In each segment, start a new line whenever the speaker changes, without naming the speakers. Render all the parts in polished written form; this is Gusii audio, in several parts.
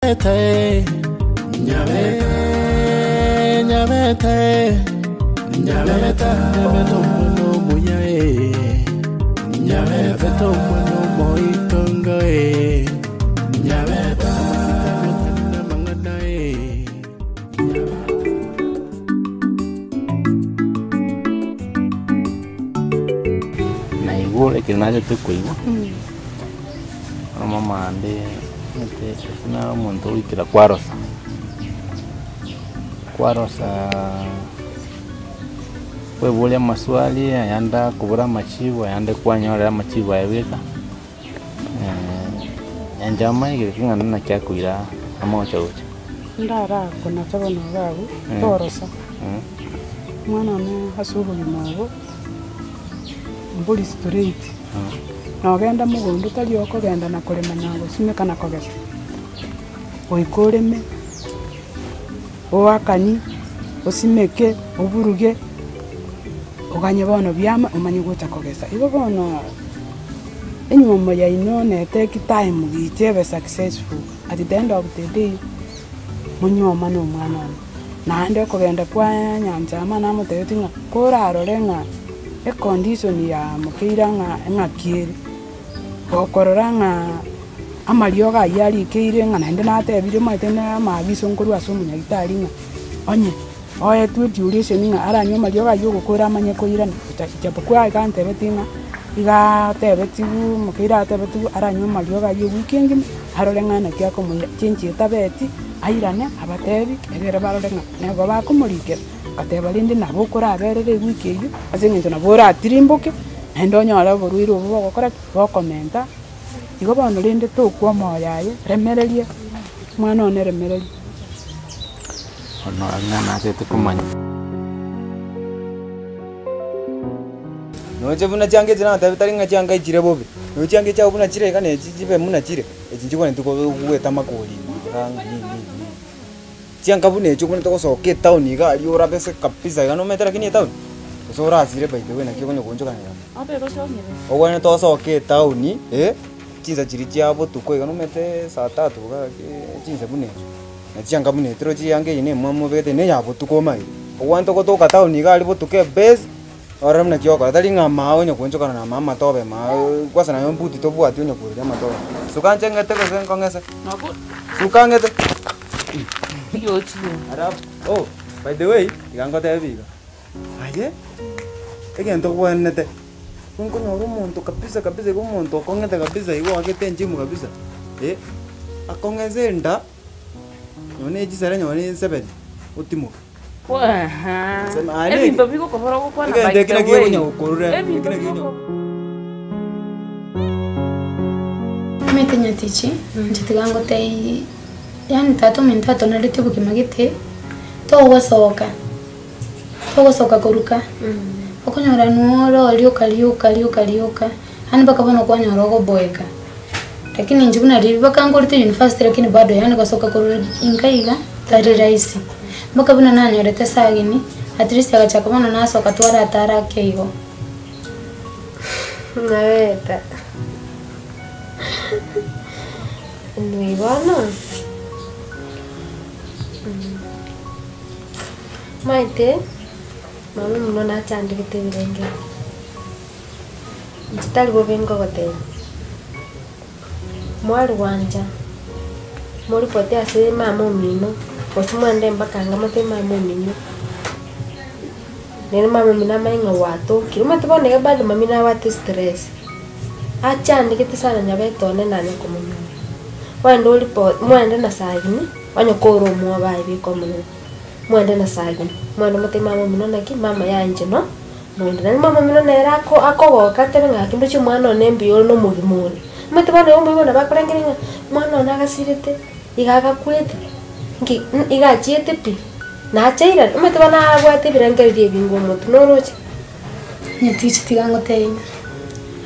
Nyabeta eh, Nyabeta, Nyabeta eh, Nyabeta, Nyabeta omwana omuya eh, Nyabeta omwana omoitongo eh, Nyabeta amasikani otari namang'ana eh, Nyabeta.
Naigure ekero nachete koigwa, bono momande omanyete ase naro omonto ogoikera kwarosa, kwarosaa kweboria amaswali ayande akobora amachibu ayande kwanyorera amachibu aye bweka, enchama egeke ng'a naki akoira amagocha gocha.
Ndarakonacha bono iga abwo, torosa. Omwana one ase obogima obo, mbori straight, nogenda mogondo tari okogenda na korema na gosimeka na kogesa, goika oreme, oakanie, osimeke, oburuge, oganye bono biame omanye gocha kogesa. Igo bono enywomo yaino ne take time gicha ebe successful at the end of the day monyuoma na omwana one. Naende okogenda kwa nyanchama namotebetie ng'a korarore ng'a econdition ya mokeira ng'a eng'aki ere, gokorora ng'a amariogo aywo arikeire ng'a naende natebire omanyete na amaagiso nkorwa ase omonyagitari ng'a onye oetwe eduration ng'a aranywe amariogo aywo ogokora amanye koirana, ijapokuwa iga antebetie ng'a igaa atebetigwe mokeira atebetigwe aranywe amariogo aywo ewiki engima. Arore ng'a naki akomoira chinchera etabeti, airane abatebi, egere barore ng'a nigo bakomorikera. Agateba rende nabo okoraberere ewiki eyio, ase eng'encho nabo oratirimboke, naende onyore oborwaire obwo bogokora ki? Bokomenta. Igo bono rende tokwa omoyo aye, remereria, omwana one remereria.
Bono ng'a nachete komanya.
Noche buna chianga echi nagotebi tari ng'a chianga echire bobe, nonya chianga echi abwo buna chire iga na echi chibe buna chire, echi nchigwenereti goeta amakori ime igaa ng'a nini nini nini. Chianga buna echio obwenerete gosoka etown iga aria orabe ase kabisa iga nomanyete lakini etown, gose orasire by the way naki okonya goonchokana iga. Obwenerete osoke etown eh, chinsa chiria chia botuko iga nomanyete saa tatu iga gaki chinsa buna echio, na chianga buna echio torochi eyanga eye na emwamu obegete na eya botuko omanyete. Obwenerete gotoka town iga aria botuko ebase. Orore buna ki ogokora, tari ng'a amaa onye koonchokana na amaa amatobe amaa kwanza naye mbuti tobwati onye koruria amatobe. Suka inche ng'ete gose nkong'ese? Suka ng'ete. Alafu, oh, by the way, tiga ngotebie iga, aye, egento obwenerete, nkonyora omonto kabisa kabisa iga omonto okong'ete kabisa iga oagete enchimu kabisa, eh, akong'ese enda, nonye na echisare nonye na esebeni, otimoke.
Ebinto bigokobora ogokwana by
Egento
the
eki nakio
way.
gekonya gokorura, eki
Ebinto
nakio
bigoko
Omanyete nyatichi, inche tiga ngotebie yaani tata ominto atonaretie obogima gete, togosoka, togosoka korwa ka, okonyora noro rioka rioka rioka rioka, yaani mpaka bono kwanyora ogoboeka. Lakini inche buna riria bakangorete university lakini bado yaani gosoka korwa inka iga tari rahisi. Mpaka buna nanyorete sagini, at least agachaka bono nasoka twaratara ake igo.
Nabeta. Anyway bono, omanyete mama omino nachandegete ebirenge. Inche tari bobe nkogotebia, mwarwancha, moripote ase mama omino, gose mwende mpaka anga motebie mama omino, nere mama omino amanye ng'a gwatokire. Omanyete bono iga bado mami nabwate estress, achandegete sana nyabete one nanye komonyora. Mwende oripo mwende na sagini, onye kore omwoba aye beka omonene, mwende na sagini, mwende motebie mama omino naki, mama yaye inche no. Mondo naende mama omino nere ako akogoka atebe ng'a gaki ndoche omwana one mbuya ore na omogima one. Omanyete bono igo omoibori nabo akorengereria ng'a omwana one agasirete, iga agakwete, nki iga achiete pi, nachairane. Omanyete bono abwate ebirengererio ebinge omotwe noroche.
Nyatichi tiga ngotebie ng'a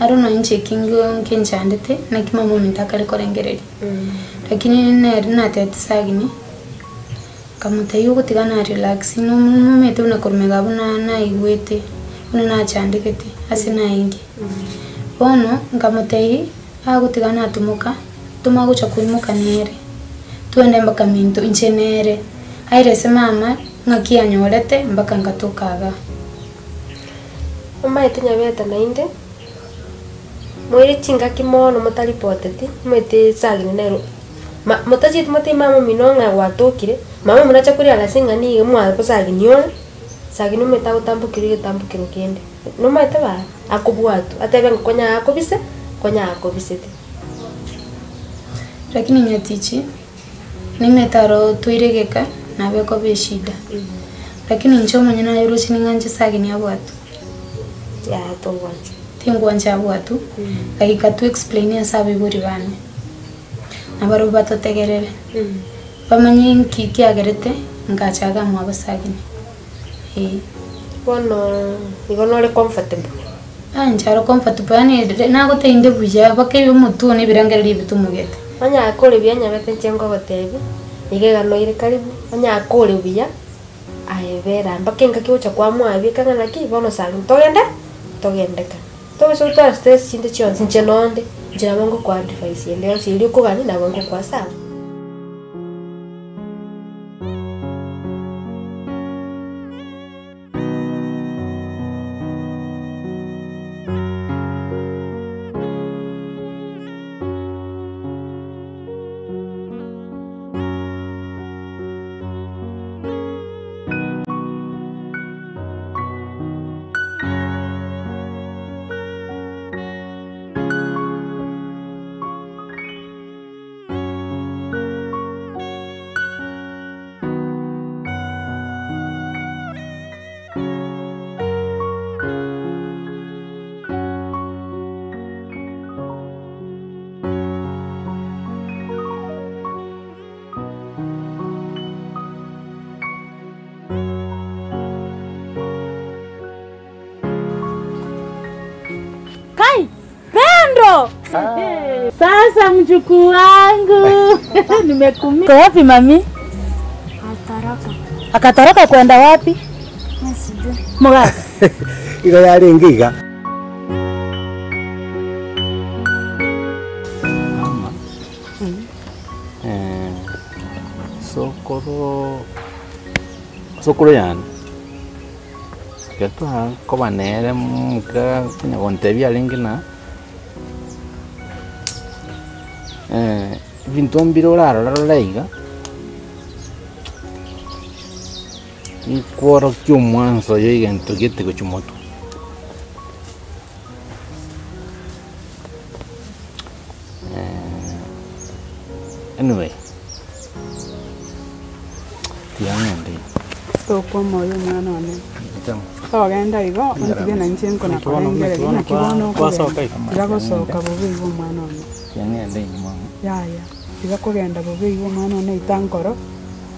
aro nonye inche eki nkenchandete naki mama ominto akare korengereria. Lakini nere natebete sagini. Nkamotebia ogotiga na relax, nomanyete buna korwa magega abwo naigwete, buna nachandegete ase naenge. Bono nkamotebia agotiga natimoka, toma gocha koimoka nere. Twende mpaka minto inche nere. Aire ase mama ng'aki anyorete mpaka ngatoka igaa.
Omanyete nyabete naende, moire chingaki mono motaripoteti, omanyete sagini nero ma motachieti motebie mama omino ng'a gwatokire, mama omino ache korealise ng'a nigo mwagosagini ore, sagini omanyete agotambokire egetambokero kende. Nomanyete baba, akobwatwa, atebe ng'a konya akobise, konya akobisete.
Lakini nyatichi, nimanyete aro toire egeka, nabo ekoba eshida. Lakini inche omonyene aye oroche ning'a inche sagini abwatwe.
Yaya togwancha.
Tingwancha abwatwe, goika to explain ase abaibori bane, nabarobwo batotegerere, bamanye nki kiagerete ngacha iga mwabo sagini, eh.
Bono igo nore comfortable.
Ah inche aro comfortable yaani nagotebia inde buya mpaka omotwe one ebirengererio ebi bitumogete.
Onye akore buya nyabete inche nkogotebia, iga iga noire karibu, onye akore buya, aye bera mpaka engaki ogocha kwamwabeka ng'a naki bono sani togende, togendeka. Tobisa gotwara stress chinde chionsi inche nonde, inche nabo ngokoa advice ende yonsi eria okogania nabo ngokoa sawa.
Kai, Pendo! Sasa mjukuu wangu nimekumia. Kwa wapi mami?
Atoroka.
Akatoroka kwenda wapi?
Sijui.
Mugaka.
Iga yarenge iga.
Mama, eh, sokoro sokoro yane, ekero twakoba nere moka konya gontebia arenge ng'a ebinto mbire orarora rore iga, nikworokia omwanso oyo egento gete gochia motwe. Anyway, tiga ng'ende iga.
Tokwa omoyo omwana one. Togenda igo, ontige na inche nkona korengereria naki bono okogenda. Tiga gosoka bobe igo omwana one.
Tiga ng'ende inyuma amo.
Yaya, tiga kogenda bobe igo omwana one ita nkoro,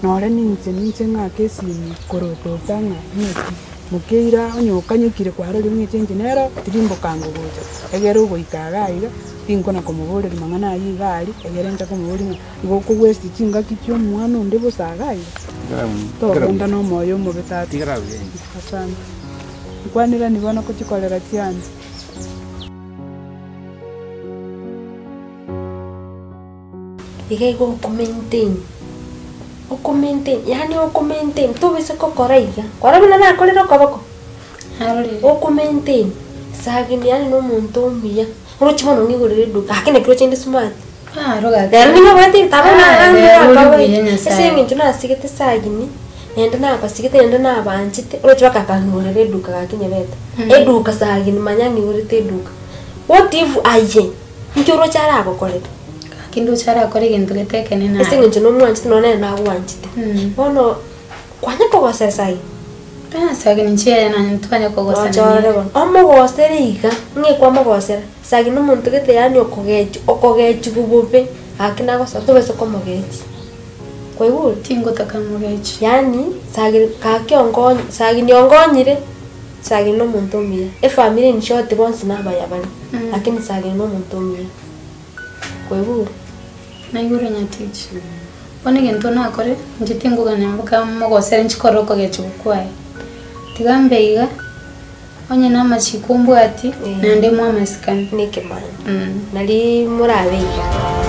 nore ninche ninche ng'ake esimi korotota ng'a ng'aki mokeira onye okanyekire kwarorire ng'a echenji nero, tirimboka ngogocha. Egere ogoika iga iga, tinkona komoboreria mang'ana aywo iga aria, egere ncha komoboria ng'a igo okogwesti chingaki chia omwana onde bosa iga iga. Togenda na omoyo omobe tata. Asante. Nkwanera nigo nagochikorera chiane.
Iga igo okomaintain, okomaintain yaani okomaintain tobisa gokora iga, kwarora buna nakorire okoboko,
Narorire.
okomaintain sagini yaani na omonto omuya, oroche bono ng'igorere eduka, lakini ekero chinde smart.
Ah, roga
Rero nigo obwate ebitabo
Ah,
na
rero ori
akawaida.
buya Nyasaye.
Ase eng'encho nasigete sagini, naende nabasigete naende nabanchete, oroche bakakang'igorera eduka gaki nyebete. Eduka sagini manya ng'igorete eduka. What if aye, inki oroche aragokorere?
Gaki ndoche arakore egento gete ekenene
Ase
aye.
eng'encho nomwanchete nonya nere nagwanchete.
Mm.
Bono, kwanya kogosera sagini?
Ah, sagini inche yaya nonye ntwanya kogosana
Ochorore
nere.
bono, omogosere iga, ng'ai kwamogosera? Sagini omonto gete yaani okogechi okogechiwa bobe, gaki nagosoa tobasa komogechi. Kwaigure?
Tingotaka mogechi.
Yaani sagini gaki onkonye sagini onkonyire, sagini na omonto omuya. Efamiri in short bonsi nabaya bare, lakini sagini na omonto omuya. Kwaigure?
Naigure nyatichi. Bono egento nakore, inche tingogania mpaka mogosere inche korora okogechiwa kwaye. Tiga mbe iga, onye namachiko mbwati, naende moe amasikani.
Nekemani. Nari morabe iga.